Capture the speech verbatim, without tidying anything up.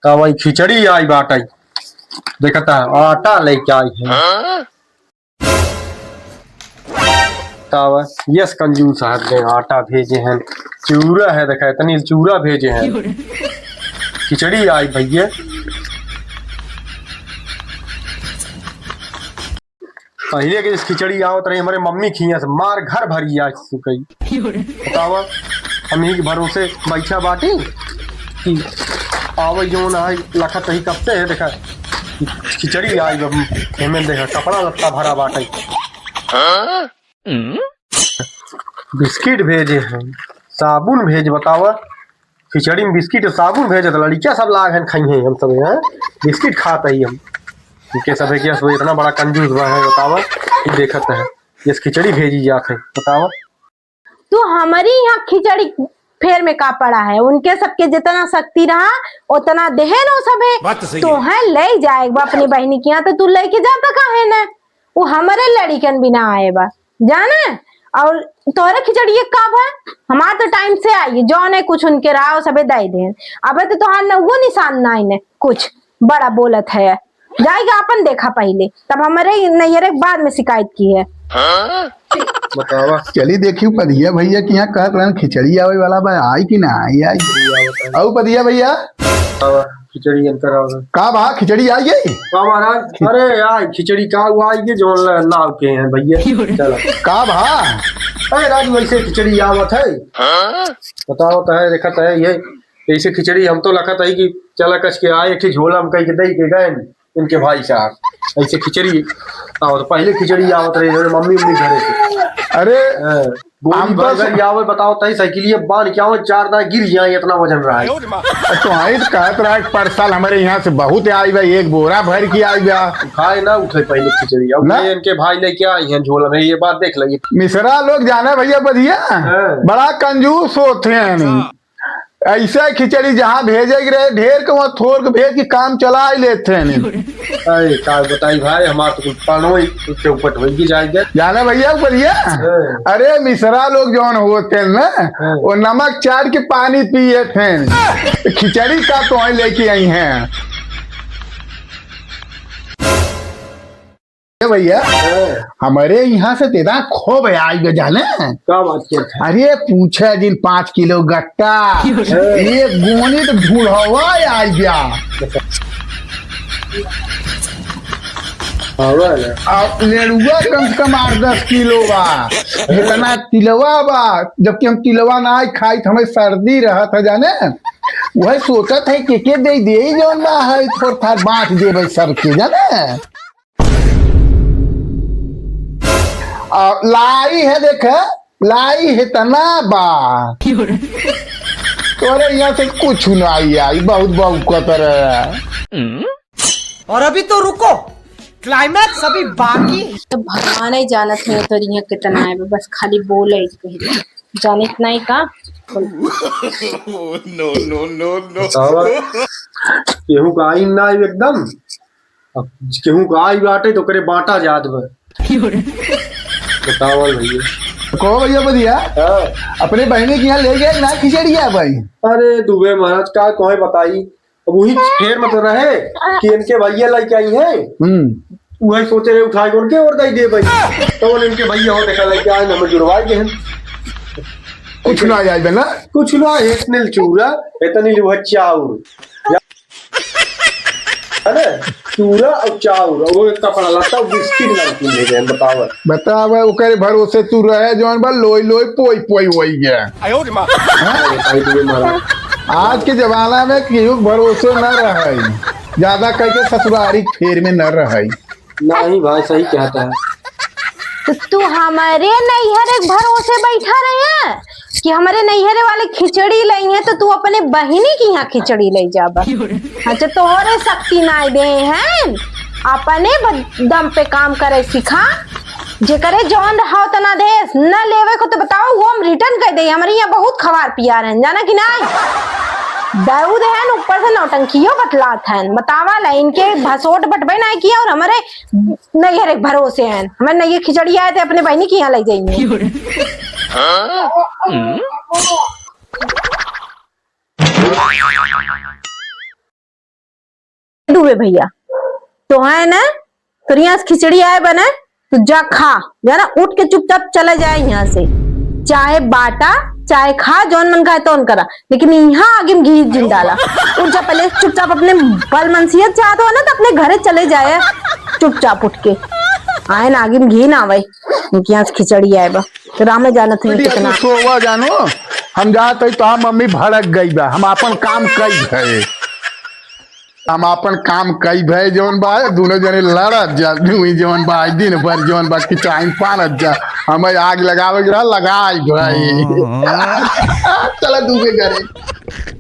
तब वही खिचड़ी आई बाटइ। देखत है, आटा लेके आई है। तब यस कंजूस है, दे आटा भेजे हैं, चूरा है, देखा इतनी चूरा भेजे हैं। खिचड़ी आई भैया। पहिले के जस खिचड़ी आवत रही हमरे मम्मी खिया से, मार घर भरी आज सुकई। बतावा, हम ही के भरोसे बैठा बाटी कि आवे जौन है, लखत ही कब से है, देखा खिचड़ी आई बा, एमे देखा कपड़ा लत्ता भरा बाटे। बिस्किट भेजे हैं, साबुन भेज, बतावा, खिचड़ी में बिस्किट और साबुन भेजत, लड़किया सब लाग हन खाई हैं, हम सब यहाँ बिस्किट खात ही हम। इनके सब है कि सब इतना बड़ा कंजूस बा है, बतावा, कि देखत है, यस खिचड़ी भेजी जात है, बतावा। तू हमारी यहाँ खिचड़ी फेर में का पड़ा है? उनके सबके जितना शक्ति रहा, उतना देहे न सबे। बात तो सही है। तोहे ले जाए बा अपनी बहिनी के यहाँ, तो तू लेके जाता काहे न? वो हमारे लड़िकन बिना आए बा, जाने? और तोहरे खिचड़िए का भा? हमार तो टाइम से आई, जौने कुछ उनके रहा, वो सबे दे देन। अबे तो तोहार नौगो निशान नाई ने कुछ, बड़ा बोलत है। जाइगा अपन देखा पहिले, तब हमरे नैहरे के बाद में शिकायत की है। बतावा। चली देखी पदिया भैया कि यहाँ कहत रहन खिचड़ी आवे वाला बा, आई कि ना आई, आई। अउ पदिया भैया। बतावा, खिचड़ी अंतर आवे। का बा, खिचड़ी आई गई? का महाराज? अरे यार, खिचड़ी का हुआ आई गई, जो ल-, लाव के हैं भैया। चलो। का बा? अरे राजू, ऐसे खिचड़ी आवत है। बताओ तो है, देखत है ये, ऐसे खिचड़ी हम तो लखत है कि चला कस के आए, एक ठे झोला में कह के दे के गए। इनके भाई साहब, ऐसे खिचड़ी आवत, पहले खिचड़ी आवत रहे, जौन मम्मी उम्मी घरे से। अरे, हाँ, गोली हम तो बर्गर स- आवत, बताओ, तई साइकिलिए बांध के आवत, चार दाएं गिर जाए, इतना वजन रहा है। तो आई तो कहत रहा कि पर साल हमारे यहाँ से बहुत आई बा, एक बोरा भर के आई बा। खाए ना उठे पहले खिचड़ी, अब ना? ये इनके भाई लेके आई हैं झोला में, ये बात देख लगी। मिश्रा लोग जाने भैया बधिया, हाँ। बड़ा कंजूस होते हैं। ऐसा खिचड़ी जहाँ भेजे के रहे, ढेर के वहाँ थोर के भेज के काम चला ही लेते हैं। अरे, का बताई भाई, हमार तो कुछ पढ़ो ही, कुछ चौपट हो ही जाएगा। जाने भैया, बढ़िया। हाँ। अरे, मिश्रा लोग जौन होते हैं ना, हाँ। वो नमक चाट के पानी पिए थे। खिचड़ी का तो ही लेके आई हैं। ए भैया, हाँ। हमरे यहाँ से तेरा खूब आई बे जाने। का बात किया था? अरे पूछे जिन पाँच किलो गट्टा, हाँ। एक गोनी तो ढूढ़वा आई गया। हवा ना। आ लेड़ुआ कम से कम आठ दस किलो बा। इतना तिलवा बा, जबकि हम तिलवा ना खाई तो हमें सर्दी रहत है जाने। वह सोचत है के के दे दे जौन बा है, थोड़ थार बांट देबे सबके जाने। आ, लाई है, देख, लाई है, तना बा। तोरे यहाँ से कुछ ना आई, आई बहुत बौकत रहे। और अभी तो रुको, climax अभी बाकी है। तो भगवान ही जानत है तोर यहाँ कितना है, बस खाली बोले ही कही, जानित नहीं का। No, no, no, no। बतावा, केहू का आई ना आई एकदम। अब केहू का आई बाटे तो ओकरे बांटा जात बा। बतावल भैया। कहो भैया बधिया, हाँ। अपने बहिनी के यहाँ ले गए ना खिचड़िया भाई? अरे दुबे महाराज का कहे बताई, अब वही फेर में तो रहे कि इनके भैया लेके आई हैं। हम्म। वही सोचे रहे उठाए के उनके और दे दे भाई। तो इनके भैया हो देखा लेके आए, हमें जुड़वाए के हैं। कुछ ना जाए ना? कुछ ना, इतने चूरा, इतनी लिवा चाउर। है ना? चूरा और चाउर, और वो एक कपड़ा लत्ता, बिस्किट नमकीन ले गए, बतावा। बतावा, ओकरे भरोसे तू रहे, जौन बा लोई लोई पोई पोई होई गया। अरे भाई, तुम्हें मारा। आज के जमाना में केहू के भरोसे न रहे, ज्यादा करके ससुरारी के फेर में न रहे। नहीं भाई, सही कहता है। तो तू हमारे नैहर एक भरोसे बैठा रहे हैं कि हमारे नैहरे वाले खिचड़ी लई हैं, तो तू अपने बहिनी के यहाँ खिचड़ी लई जाबा। अच्छा, तोहरे शक्ति ना दे हैं, अपने ब-, दम पे काम करे सिखा। जेकरे जौन रहा उतना देस, न लेवे को तो बताओ, वो हम return कर दे। हमारे यहाँ बहुत खवार पियार हैं, जाना कि नहीं? दाऊद हैं, ऊपर से नौटंकियों बतलात हैं। बतावा ला, इनके भसोट बटबे नहीं किया और हमारे नैहर एक भरोसे हैं, हमें नहीं ये खिचड़ी आए थे अपने बहनी के यहाँ ले जाएंगे। भइया, तो है ना, तोर यहाँ से खिचड़ी आए बने, तो जा खा, जाना, उठ के चुपचाप चले जाए यहाँ से। चाहे बाटा, चाहे खा, जौन मन खाए तौन करा, लेकिन यहाँ आगे में घी जिन डाला। उठ जा, पहले चुपचाप अपने बल मनसियत चाहत हो ना, तो अपने घरे चले जाए चुपचाप उठ के। आए ना आगे में घी ना आवे, इनके यहाँ से खिचड़ी आए बा। तो रामे जानत हैं बिटिया, तू कितना। सोवा जानो, हम जात हई, तोहार मम्मी भड़क गई बा, हम आपन काम कई है। हम आपन काम कई भए जौन बा, दुनो जने लड़त जा, दुई जौन बा, दिन भर जौन बा, किचाइन पानत जा। हमें आग लगावे के रहा, लगाई भाई। चला तू के घरे।